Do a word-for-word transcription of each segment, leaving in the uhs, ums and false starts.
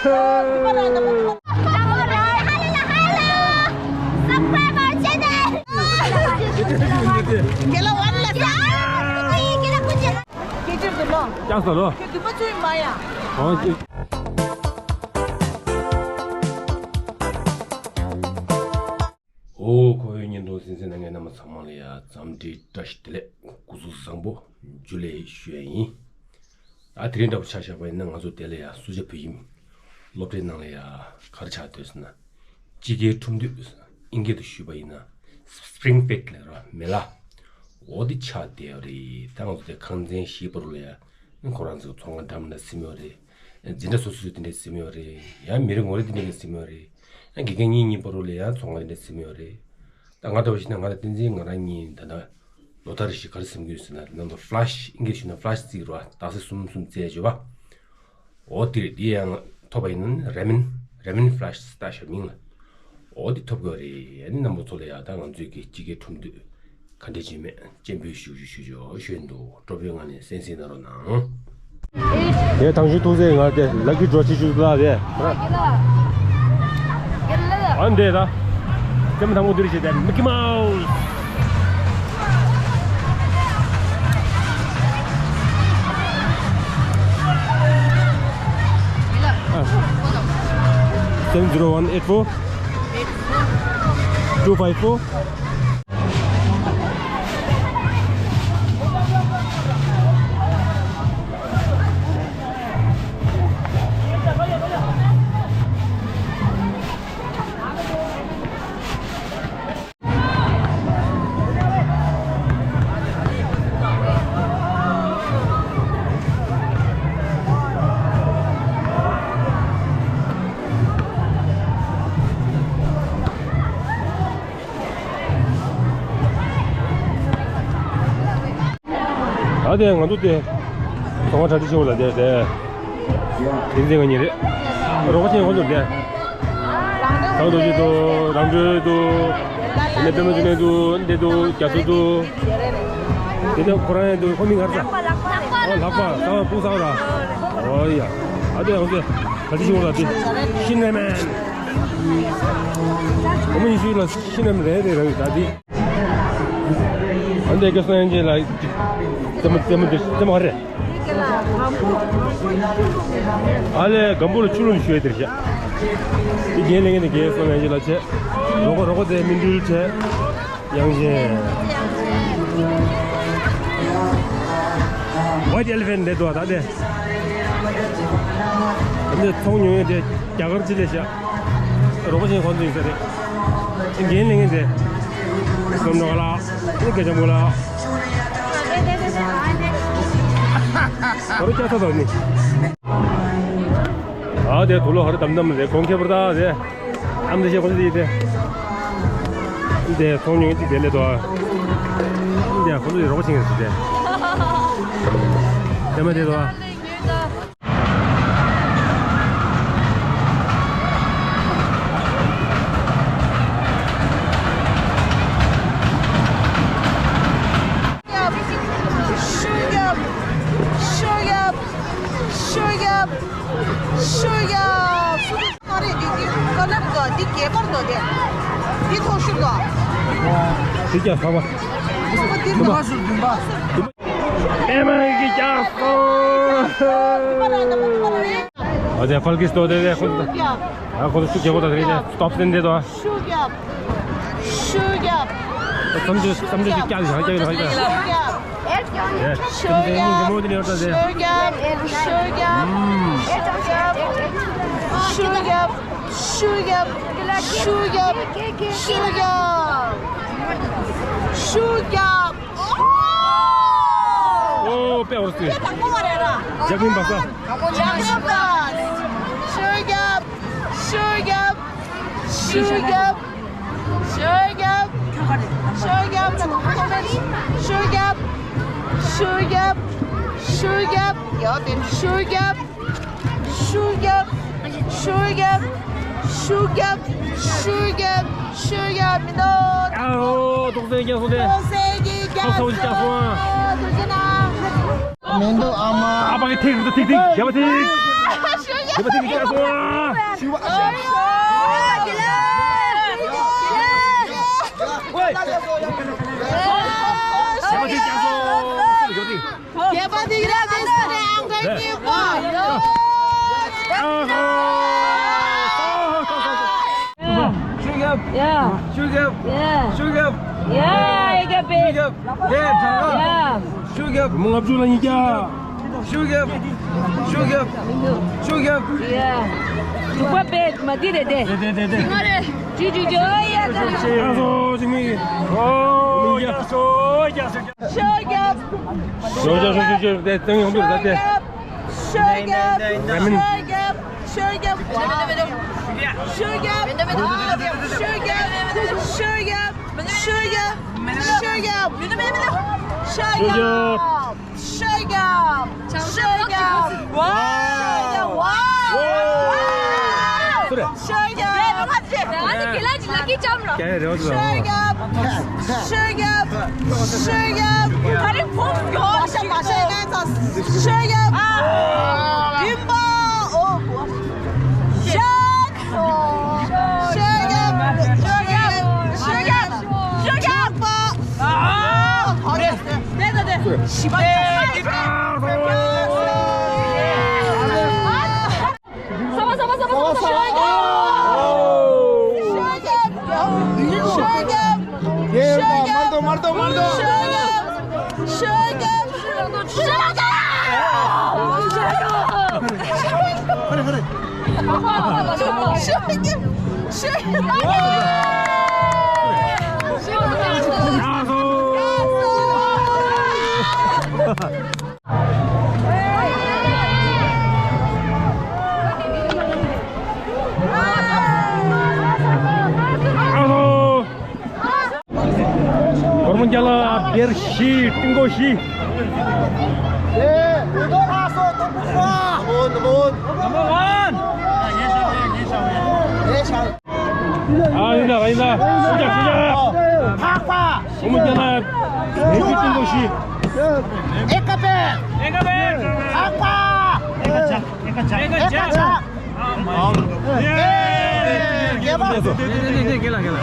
ཀྱག་ས་ལོ། ཨོ་ཅི། ཨོ་ཁོ་བོའི་བརྙན་ཐུང་གསན་གཟིགས་གནང་མཁན་རྣམ་པ་ཚང་མ་ལ་ཡ་འཚམས་འདྲི་བཀྲ་ཤིས་བདེ་ལེགས། སྐུ་གཟུགས་བཟང་པོ། འཇུ་ལེ་ཞུ་ཡ་ཡིན། ད་དེ་རིང་འདྲ་པོ་ཆ་བཞག་པ་ཡིན་ན། ང་ཚོ་དེ་ལ་ཡ་སུ་ཇཱ་བོད་ཁྱིམ་སློབ་གྲྭའི་ནང་ལ་ཡ་ག་རེ་ཆགས་བསྡད་ཟེར་ན། དཔྱིད་ཀའི་ཁྲོམ་དུས། དབྱིན་སྐད་དུ་ཞུས་པ་ཡིན་ན་སི་པི་རིང་ཕེ་ཊི་ལབ་ར། མེ་ལ། འོ་དེ་ཆགས་བསྡད་ཡོད་རེད། ད་ང་ཚོ་དེ་ཁང་ཚན་བཞིའི་བར་ལ་ཡ་ཁོ་རང་ཚོ་ཚོང་ཁང་འདྲ་མི་འདྲ་ཟིན་ཡོད་རེད། འཛིན་གྲྭ་སོ་སོ་དེ་འདྲ་ཟིན་ཡོད་རེད། ཡང་མི་རེ་ངོ་རེ་དེ་འདྲ་ཟིན་ཡོད་རེད། ཡང་དགེ་རྒན་གཉིས་གཉིས་བར་ལ་ཡང་ཚོང་ཁང་དེ་འདྲ་ཟིན་ཡོད་རེད། ད་ང་འདྲ་བོ་ཞིག་ན། ང་དང་བསྟན་འཛིན་ང་རང་གཉིས་ད་ལྟ་ལོ་ལྟར་བཞིན་ག་རེ་ཟིན་གྱི་ཡོད་ཟེར་ན། ནང་དུ་ཕ་ལེ་ཤི། དབྱིན་སྐད་ཞུས་ན་ཕ་ལེ་ཤི་རྩེ་གི་རེད་པ། རྟགས་གསལ་གསུམ་གསུམ་རྩེ་བྱས་པ། འོ་དེ་རེད། དེ་ཡང་ཐོབ་པ་ཡིན་ན་རེ་མན། རེ་མན་ཕ་ལེ་ཤི་ཟེར་བཞག་མིང་ལ། འོ་དེ་ཐོབ་དགོས་རེད། ཨ་ནི་རྣམ་པ་ཚོ་ལ་ཡ་ད་ང་ཚོའི་གི་དཔྱིད་ཀའི་ཁྲོམ་དུས་ག་འདྲ་བྱེད་མེད་སྤྱན་འབུལ་ཞུ་ཞུ་ཞུ་ཞུ་ཞུ་འདུག་སྤྲོ་པོའི་ངང་ནས་གསན་གཟིགས་གནང་རོགས་གནང་། དེ་དང་ཞུ་ཐུགས་རྗེ་ཆེ། ང་དེ་ལ་ཀི་ཌོ་ཅིག་ཞུ་ལ་དེ། ཨ་འདས་ད། སེམས་དང་པོ་འདིར་བྱེད་དེ་མི་ཀི་མའུ་སི། Seven zero one eight four two five four. ད་དེ་ང་ཚོ་དེ་ཚོང་པ་གྲ་སྒྲིག་ཆེ་བོ་ལ་དེ་དེ་དེ་འཛིན་ག་ཉིན་རེད། རོགས་པ་ཆེན་ཁོང་ཚོ་དེ་ཚང་དུ་ཅི་འདུག་རང་གྲོལ་འདུག་ལས་དཔེ་མ་བྱུང་ནས་འདུག་འདི་འདུག་རྒྱ་མཚོ་འདུག་དེ་ནས་ཁོ་རང་ཡང་འདུག་ཁོ་མིང་ག་རེ་ཟེར། ཨ་ལག་པ་ཟ་བ་སྤུ་ཟ་བ་ར། ཨོ་ཡ། ཨ་དེ་ང་ཚོ་གྲ་སྒྲིག་ཆེ་བོ་ལ་དེ་ཤི་ནེ་མན། ཁོ་མོ་ཡིན་ཤུལ་ལ་ཤི་ནེ་མན་རེད་རེད་རེད་ད་དེ། ཨ་འདི་སྐད་སོང་ཡན་ཆད་ལ་རྩེད་མོ་རྩེད་མོ་འདི་རྩེད་མོ་ག་རེ། ཨ་ལས་སྒམ་པོ་ལ་ཆུ་ལུམ་ཞུ་ཡས་དེར་བཞག་དེ་རྒན་ལས་ངན་དེ་རྒན་སོང་ཡན་ཆད་ལ་བྱས། རོགས་པ་རོགས་པ་དེ་སྨིན་གྲོལ་བྱས། དབྱངས་ཅན། White elephant འདི་འདུག་ད་དེ། འདི་ཚོང་ཉོ་ཡས་དེ་རྒྱ་གར་ཅི་ལས་བཞག་རོགས་པ་ཆེན་ཁོང་ཚོ་ཡིན་ས་རེད། རྒན་ལས་ངན་དེ། སོམ་ནོ་ལ། ཨེ་སྐད་ཆ་མོ་ལ། ཨ་རོ་ཅག་ས་དང་ནི། ཨ་དེ་དུ་ལོ་ཧ་ར་དམ་དམ་རེད། གོང་ཁེ་པར་ད་རེད། ཨམ་དེ་ཤེས་ཁོང་ཚོ་ཡིན་དེ། དེ་ཚོང་ཉོ་ཅིག་དེ་ལས་དོ། དེ་ཁོང་ཚོ་ཡི་རོགས་ཆེན་ངེས་སུ་དེ། དེ་མ་དེ་དོ། ཤུ་རྒྱབ། ཤུ་རྒྱབ། ཤུ་རྒྱབ། ཤུ་རྒྱབ། ཨ་རེ་འདི་འདི་ཀ་ལབ་ག་འདི་གས་པར་དོ་དེ། འདི་ཐོག་ཤུ་ག་འདི་ཀྱང་ས་བ། འདི་མ་ཤུ་འདི་མ། ཨེ་མ་གི་ཀྱང་སོ། ཨ་ཙི་ཕལ་གི་སྟོ་དེ་དེ་ཁོ། ཨ་ཁོ་ཤུ་གས་པར་དོ་དེ་རེད། སྟོབ་སེན་དེ་དོ། ཤུ་རྒྱབ། ཤུ་རྒྱབ། བསམ་རྒྱུ་བསམ་རྒྱུ་ཅིག་བཀྱག་བཞག་བཀྱག་བཞག་བཀྱག་ཤུ་རྒྱབ། ཤུ་རྒྱབ། ཤུ་རྒྱབ། ཤུ་རྒྱབ། ཤུ་རྒྱབ། ཤུ་རྒྱབ། ཤུ་རྒྱབ། ཤུ་རྒྱབ། ཨོ། ཨོ་དཔེ་འོར་སི། དེ་དང་པོ་བ་རེད་ར། ཇག་མིན་པ་ས། ཇག་མིན་པ། ཤུ་རྒྱབ། ཤུ་རྒྱབ། ཤུ་རྒྱབ། ཤུ་རྒྱབ། ཤུ་རྒྱབ། ཤུ་རྒྱབ། ཤུ་རྒྱབ། ཤུ་རྒྱབ། ཡོད་དེ་ཤུ་རྒྱབ། ཤུ་རྒྱབ། ཤུ་རྒྱབ། ཤུ་རྒྱབ། ཤུ་རྒྱབ། ཤུ་རྒྱབ་མི་འདུག་ཨ་ཧོ། ཏོག་ཙེ་རྒྱག་སོང་དེ། ཏོག་ཙེ་གི་རྒྱག་ཏོག་ཙེ་རྒྱག་སོང་ཨ། ཐུགས་རྗེ་གནང་། མི་འདུག་ཨ་མ། ཨ་ཕ་གི་ཐིག་ཐིག་ཐིག་ཐིག་རྒྱབ་ཐིག་ཤུ་རྒྱབ། རྒྱལ་བ་ཐེངས་གཅིག་བསྐྱངས་སོང་། ཞུ་བ། རྒྱལ་བ་ཐེངས་གཅིག་བསྐྱངས་སོང་། རྒྱལ་བ་ཐེངས་གཅིག་བསྐྱངས་སོང་། རྒྱལ་བ་ཐེངས་གཅིག་བསྐྱངས་སོང་། ཨ་ཧོ། ཤོག་རྒྱབ། ཡ། ཤོག་རྒྱབ། ཡ། ཤོག་རྒྱབ། ཡ། ཨེ་རྒྱབ་པེ། ཤོག་རྒྱབ། ཡ། ཤོག་རྒྱབ། མི་ལྔ་བཅུ་ལ་ཉིས་བརྒྱ། ཤོག་རྒྱབ། ཤོག་རྒྱབ། ཤོག་རྒྱབ། ཡ། དྲུག་པ་པེ་མ་དེ་རེད་དེ། དེ་དེ་དེ་དེ། ཅི་ཅི་ཅི། ཨོ་ཡ། ཡ་སོ་ཅི་མི། ཨོ་ཡ་སོ་ཡ་སོ། ཤོག་རྒྱབ། ཤོག་རྒྱབ། ཤོག་རྒྱབ། ཤོག་རྒྱབ། དེ་ཙང་ཡོང་དུས་ད་དེ། ཤོག་རྒྱབ། ཤོག་རྒྱབ། ཤོག་རྒྱབ། ཤོག་རྒྱབ། ཤོག་རྒྱབ། ཤོག་རྒྱབ། ཤོག་རྒྱབ། ཤོག་རྒྱབ། ཤོག་རྒྱབ། ཤོག་རྒྱབ། ཤོག་རྒྱབ། ཤོག་རྒྱབ། ཤོག་རྒྱབ། ཝའོ། ཝའོ། ཤོག་རྒྱབ། ཨ་ནི་དགེ་ལགས་ཀྱི་ལག་གི་ལྕམ་ར། ཀྱང་རེ་བ་ཤོག་རྒྱབ། ཤོག་རྒྱབ། ཤོག་རྒྱབ། ད་རེས་ཕོག་ཡོད། ཤོག་རྒྱབ། ཨ། བདུན་པ། ཨོ། ཤོག་ཤོག་རྒྱབ། ཤོག་རྒྱབ། ཤོག་རྒྱབ། ཤོག་རྒྱབ། ཨ། ཨོ། དེ་དེ་དེ། བཞི་པ། ཤོག་རྒྱབ། ཤོག་རྒྱབ། ཤོག་རྒྱབ། མར་དོ་མར་དོ་མར་དོ། ཤོག་རྒྱབ། ཤོག་རྒྱབ། ཤོག་རྒྱབ། ཧ་རེ་ཧ་རེ། ཤོག་རྒྱབ། ཤོག་རྒྱབ། སྒོར་མོ་བརྒྱ་ལ་བེར་བཞི། ཏིང་ཀོ་བཞི། Number one. ཨ་ཡིན་ད་ཡིན་ད། ཤུ་རྒྱག་ཤུ་རྒྱག། འཕགས་པ། སྒོར་མོ་བརྒྱ་ལ་བེར་བཞི། ཏིང་ཀོ་བཞི། ཨེ་ཀ་བེ། ཨེ་ཀ་བེ། འཕགས་པ། ཨེ་ཀ་ཇག་ཨེ་ཀ་ཇག་ཨེ་ཀ་ཇག་ཨ་མ་ཡེ། ཨེ། རྒྱལ་བ། རྒྱལ་ལ་རྒྱལ་ལ། ཡ།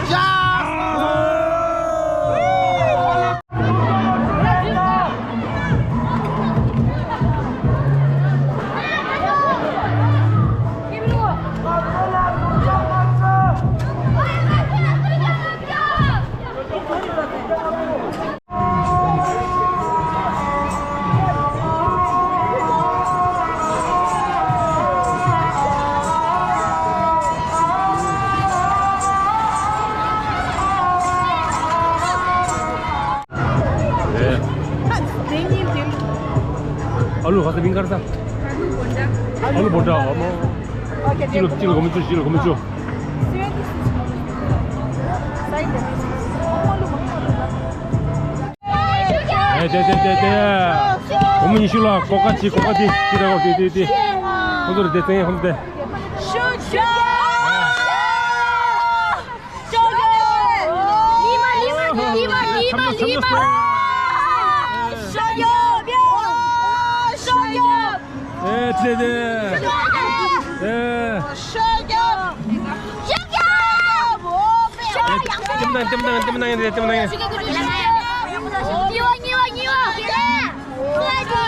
आलु खस्ता बिन काट्छ। आलु भोटा हो म। किलो किलो घुम्छु किलो घुम्छु। ए दे दे दे दे। घुम निशुला कोका ची कोका दी ची रहो दी दी दी। उधर देते हैं हम दे। ཨེ་ཚེ་དེ། ཨེ། ཤོག་རྒྱབ། ཤོག་རྒྱབ། ལྟེམ་དང་ལྟེམ་དང་ལྟེམ་དང་ཡིན་རེད། ལྟེམ་དང་ཡིན། གཉིས་པ། གཉིས་པ།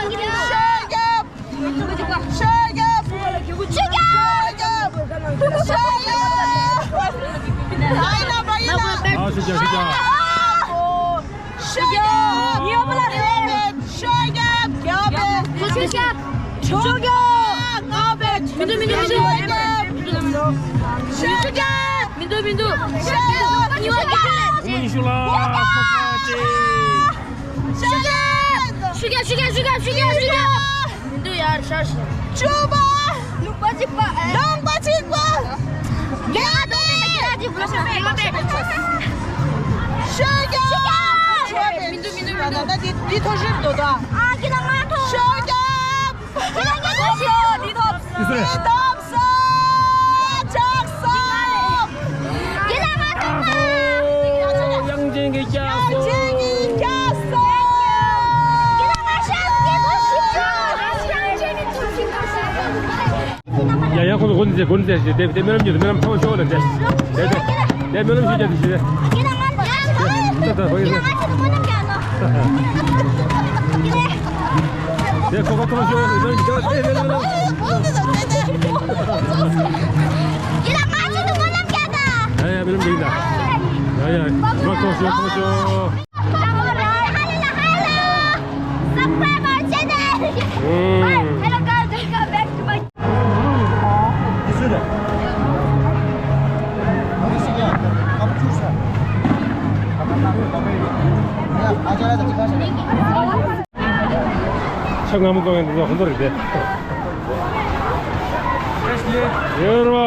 གཉིས་པ། ཤོག་རྒྱབ། ཤོག་རྒྱབ། ཤོག་རྒྱབ། ཤོག་རྒྱབ། ཨ་ཤོག་རྒྱབ། ཤོག་རྒྱབ། ཤོག་རྒྱབ། གཉིས་པ་ལ་རེད། ཤོག་རྒྱབ། རྒྱབ། ཤོག་རྒྱབ། ཤོག་རྒྱབ། ལྔ་པའི། མི་འདུག་མི་འདུག་མི་འདུག་ཤོག་རྒྱབ། ཤོག་རྒྱབ། མི་འདུག་མི་འདུག་ཤོག་རྒྱབ། གཉིས་པ། ཤོག་རྒྱབ། ཤོག་རྒྱབ། ཤོག་རྒྱབ། ཤོག་རྒྱབ། མི་འདུག་ཡར་ཤར་ཤར། བཅུ་པ། ལུང་པ་གཅིག་པ། ལུང་པ་གཅིག་པ། ལུང་པ་གཅིག་པ། ཤོག་རྒྱབ། མི་འདུག་མི་འདུག་མི་འདུག་འདི་འདི་ཐོ་ཤིར་དོ་ད། ཨ་ཁྱེད་ལ་ང་ཐོ། ཤོག་རྒྱབ། ཁྱེད་ལ་ང་ཐོ། འདི་ཐོབ། འདི་ཐོབ་སོང་། ལྕགས་སོང་། ཁྱེད་ལ་ང་ཐོ། དབྱངས་ཅན་གྱི་ལྕགས་སོང་། དབྱངས་ཅན་གྱི་ལྕགས་སོང་། ཁྱེད་ལ་ང་ཤ་སྐྱེ་ཐོ་ཤིག་ཐོ། ཨ་ཤ་ཅན་གྱི་ཐོ་ཤིག་ཐོ། ཡ། འདི་སྒོ་ནས་བལྟས་ཤིག་དེ་དེ་སྨོན་ལམ་ཞུ། སྨོན་ལམ་ཕོ་ཤོག་ལ་དེ་དེ་དེ་དེ་སྨོན་ལམ་ཞུ་རྒྱབ་དེ་ཤིག་ད་ད་ཧོ་ཡིན་ད། དེ་ཁོ་ཁོ་ཕོ་ཤོག་ལ་སྨོན་ལམ་ཞུ་དེ་སྨོན་ལམ། ཡ་ཡ་སྨོན་ལམ་ཞུ་ད། ཡ་ཡ་ཕོ་ཤོག་ཕོ་ཤོག Subscribe our channel. Mm. Hello guys, welcome back to my ཆབ་མངར་མོ་གཏོང་ཡ་འདི་ཚོ་ཧོན་ཏོ་རེད་དེ། ཡོད་རོ།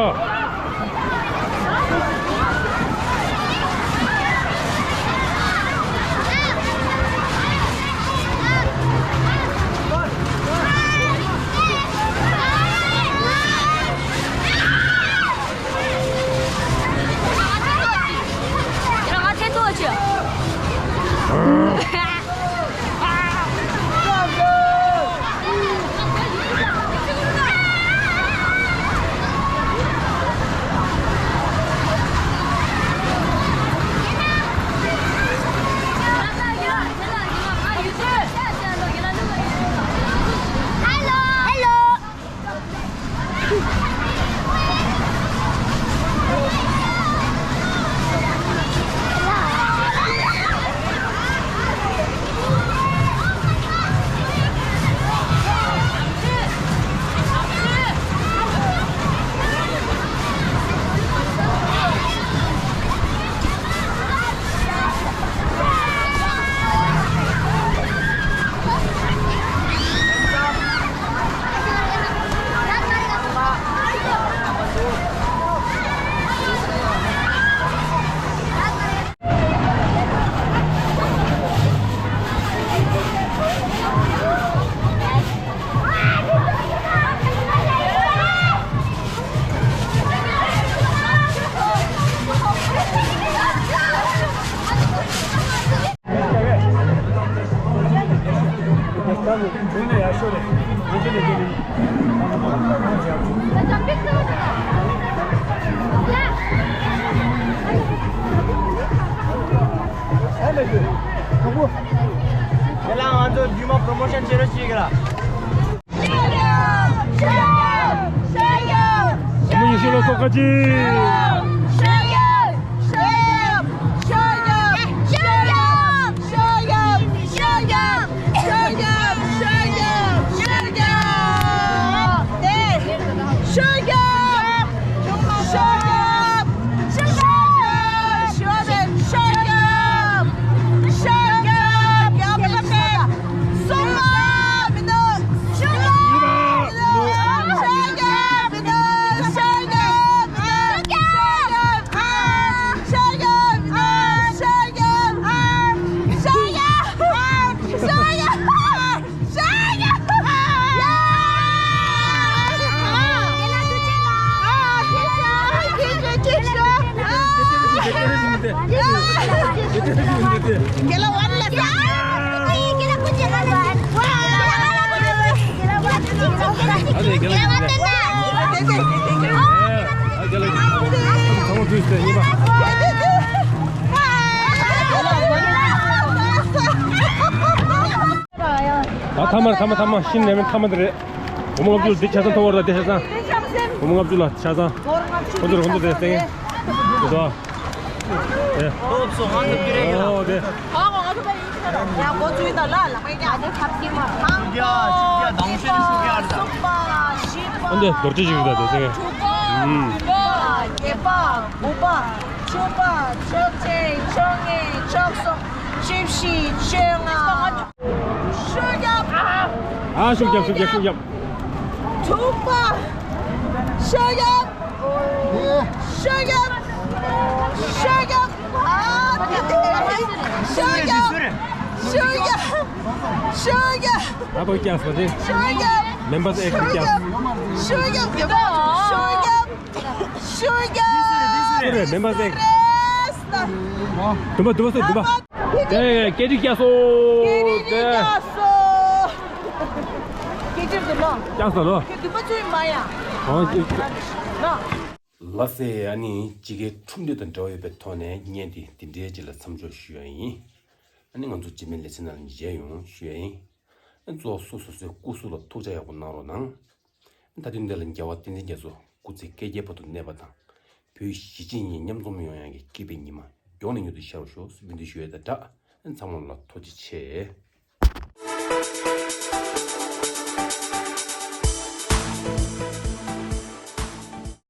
ཁྱེད་ལ་ང་ཚོ་རྒྱུད་མ་པྲོ་མོ་ཤན་བྱེད་རོགས་བྱེད་གི་ལ། ད་ཐ་མར་ཐ་མ་ཐ་མ་ཤིན་ནས་མིན་ཐ་མ་དེ་རེད། སྒོར་མོ་ལྔ་བཅུ་འདི་ཆ་ཚང་ཐོབ་བར་ད་དེ་ཆ་ཚང་། སྒོར་མོ་ལྔ་བཅུ་ལ་ཆ་ཚང་། ཁོ་ཚོར་ཧོན་ཏོ་དེ་སྟེང་། དེ་ཚོ། ཨེ། ཨོ་དེ། ཡ་ཁོ་ཚོའི་ད་ལ་ལ་མེད་ཀྱང་དེ་ཐབས་ཀྱི་མ་ཕང་། ཡ་ཅི་ཡ་དང་ཤེས་ཤུགས་ཡར་ད། གསུམ་པ། བཞི་པ། ཨ་འདི་རྡོ་རྗེ་ཞིག་རེད་ད་དེ་སྟེང་། ཨུམ། བདུན་པ། བརྒྱད་པ། དགུ་པ། བཅུ་པ། བཅོ་ལྔ། བཅོ་གསུམ། བཅུ་བཞི། བཅོ་ལྔ། ཤུགས་རྒྱབ། ཨ་ཤུགས་རྒྱབ་ཤུགས་རྒྱབ་ཤུགས་རྒྱབ། དྲུག་པ། ཤུགས་རྒྱབ། ཤུགས་རྒྱབ། ཤུགས་རྒྱབ། ཨ་ཤུགས་རྒྱབ། ཤུགས་རྒྱབ། ཤུགས་རྒྱབ། ཨ་བོ་ཀྱང་སོ་དེ། ཤུགས་རྒྱབ། མེམ་བར་ཨེག་ཀྱང་། ཤུགས་རྒྱབ། ཤུགས་རྒྱབ། ཤུགས་རྒྱབ། ཤུགས་རྒྱབ། ཤུགས་རྒྱབ། མེམ་བར་ཨེག་དུམ་པ་དུམ་པ་སོ་དུམ་པ། ཨེ་ཀེ་ཏི་ཀྱ་སོ། ཀེ་ཏི་ཀྱ་སོ། ཅིག་ཏུ་ལོ། ཀྱང་ས་ལོ། ཁྱོད་འདུན་པ་ཚོས་མ་ཡ། ཨོ་ཅིག་ལོ། ལགས་སེ། ཨ་ནི་ཇི་གའི་ཁྲོམ་སྡེ་དང་འབྲེལ་བ་ཡོད་པའི་ཐོག་ནས་བརྙན་དེ་འདི་འདྲའི་རྗེས་ལ་མཚམས་འཇོག་ཞུ་ཡ་ཡིན། ཨ་ནི་ང་ཚོ་རྗེས་མའི་ལེ་ཚན་ནང་ལ་མཇལ་ཡོང་ཞུ་ཡ་ཡིན། ཨ་ནི་གཙོ་བོ་སོ་སོ་སོའི་སྐུ་གཟུགས་ལ་ཐུགས་ཅག་ཡག་པོ་གནང་རོགས་གནང་། ཨ་ནི་མཐའ་དོན་འདི་ལ་རྒྱལ་བ་བསྟན་འཛིན་རྒྱ་མཚོ་སྐུ་ཚེ་བསྐལ་བརྒྱའི་བར་དུ་གནས་པ་དང་། བོད་གཞིས་བྱེས་གཉིས་མཉམ་འཛོམས་ཡོང་ཡག་གི་སྐྱིད་པའི་ཉི་མ་མགྱོགས་ནས་མྱུར་དུ་ཤར་བ་ཤོག་ཟེར་འབུལ་འདེབས་ཞུ་ཡ་དང་སྦྲགས། ཨ་ནི་ཚང་མ་ལ་ཐུགས་རྗེ་ཆེ།